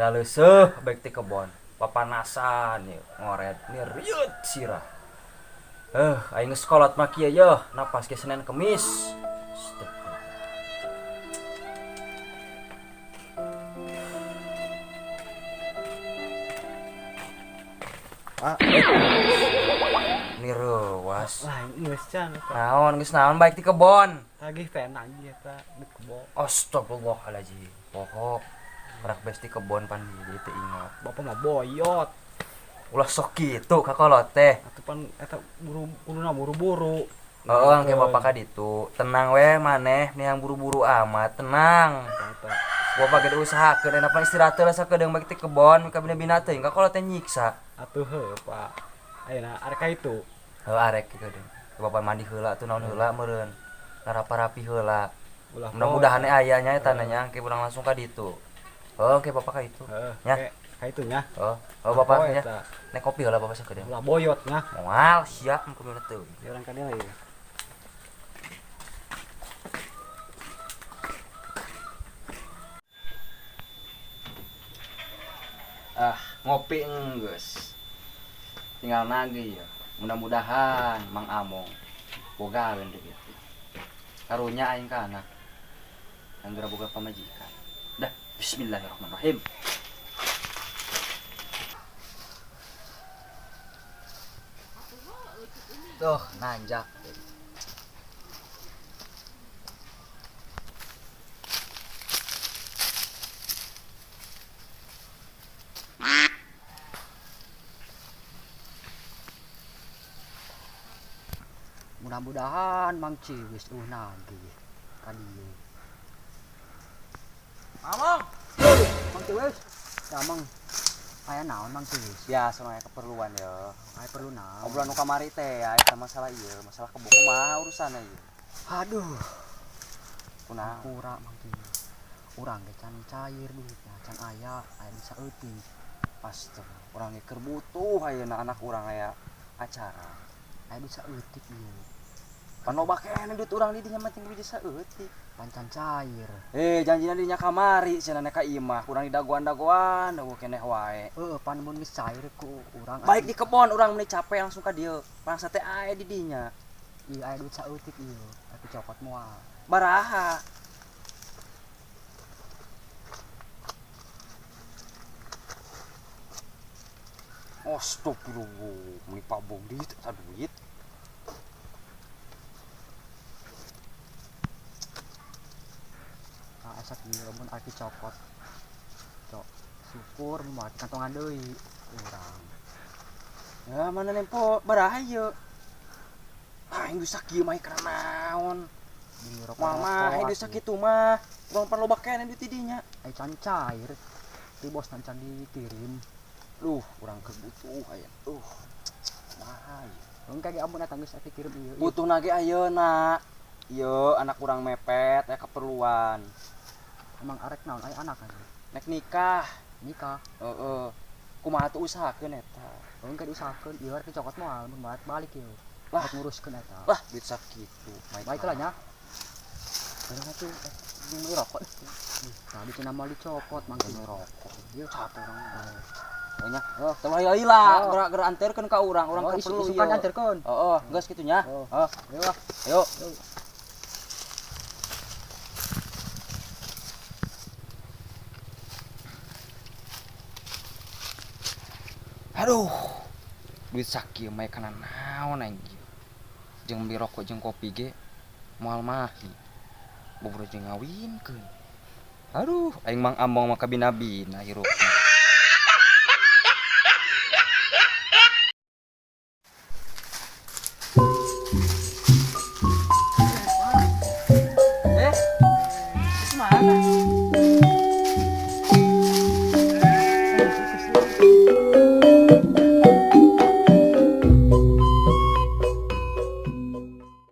Era leuseuh baik ti kebon. Papanasan ieu ngoret ni riut sirah. Heuh aing geus kolot mah kieu yeuh napas ge Senin Kemis. Astagfirullah. Ah, Ni reuas. Lain geus can eta. Naon geus naon baik ti kebon. Tagih teh nagih eta di kebo. Astagfirullahaladzim. Poho. Rak bes ti kebon pan jadi teu ingat. Bapak mah boyot. Ulah sok kitu ka kolot teh. Atuh pan eta buru kuduna buru-buru. Heeh, engke bapak ka ditu. Tenang we maneh yang buru-buru amat, tenang. Eta. Bapak ge diusahakeun enak pan istirahat heula sakedeung baik ti kebon ka bina-bina teuing ka kolot teh nyiksa. Atuh heuh, Pak. Ayeuna arek ka itu. Heuh arek kitu deui. Bapak mandi heula tuh naon heula meureun. Rapa-rapi heula. Ulah Mudah-mudahan aya nya eta nya engke urang langsung ka ditu. Heuh engke bapak ka ditu. Heeh, Nya. ka itu nya. Heuh, heuh bapak Oh, nya. eta. Nek kopi heula bapak sakedeung. Ulah boyot nya. Moal siap mun kubina teuing. Ya urang ka dieu ieu. Ah, ngopi enggeus. Tinggal nagih ya. Mudah-mudahan Mang Among bogaeun deui ieu. Karunya aing ka anak. Anggera boga pamajikan. Dah, bismillahirrahmanirrahim. Tuh, nanjak. Mudah-mudahan Mang Ciwis nagih ka dieu. Mamong, Mang Ciwis, ya Mang. Aya naon Mang Ciwis? Biasa mah keperluan ya. Aya perlu naon? Obrolan nu kamari teh ya, eta masalah ieu, masalah kebo kumaha urusanna ieu? Aduh, Kunaon? Hampura Mang Ciwis. Urang ge can cair duitna, can aya, aya bisa euting. Astagfirullah, urang ge keur butuh ayeuna anak urang aya acara. Aya bisa eutik ieu. Pan loba keneh duit urang di dinya mah ting duit saeutik. Pan can cair. Janjina dinya kamari cenah ka imah, urang didagoan-dagoan, dago keneh wae. Heuh, pan mun geus cair ku urang. Baik di kebon urang meuni capek langsung ka dieu. Bangsa teh aya di dinya. Ieu aya duit saeutik ieu, tapi cokot moal. Baraha. Astagfirullah, meuni pabog duit eta duit. Nah, esak ieu mun arti cokot. Cok, syukur mun moal kantongan deui urang. Ya mana nempo baraha ieu? Aing geus sakieu mah kana naon? Di rokok. Mama, aing geus sakitu mah. Urang pan loba keneh duit di dinya. Ai can cair. Ti bos can dikirim. Duh, urang keur butuh aya. Duh. Kumaha ieu? Engke ge amun eta geus dikirim ieu. Butuhna ge ayeuna. Ieu anak urang mepet aya keperluan. Emang arek naon aya anak kan? Nek nikah. Nikah. Heeh. Kumaha tuh usahakeun eta? Engke diusahakeun ieu arek dicokot moal mun balik ieu. Lah. Arek nguruskeun eta. Lah, duit sakitu. Baik lah nya. Barang atuh jeung meuli rokok. Tadi cenah moal dicokot mang Meuli rokok. Ieu capek urang. Heeh. Nya. Oh, teu lila, Oh. gerak-gerak anterkeun ka urang, urang Oh, keur perlu isukan ieu. anterkeun. Heeh, geus kitu nya. Oh. Heeh. Ayo lah. Ayo. Aduh. Duit sakieu mah kana naon aing ieu. Jeung beli rokok jeung kopi ge moal mahi. Boboro jeung ngawinkeun. Aduh, aing Mang Among mah kabina-bina hirupna.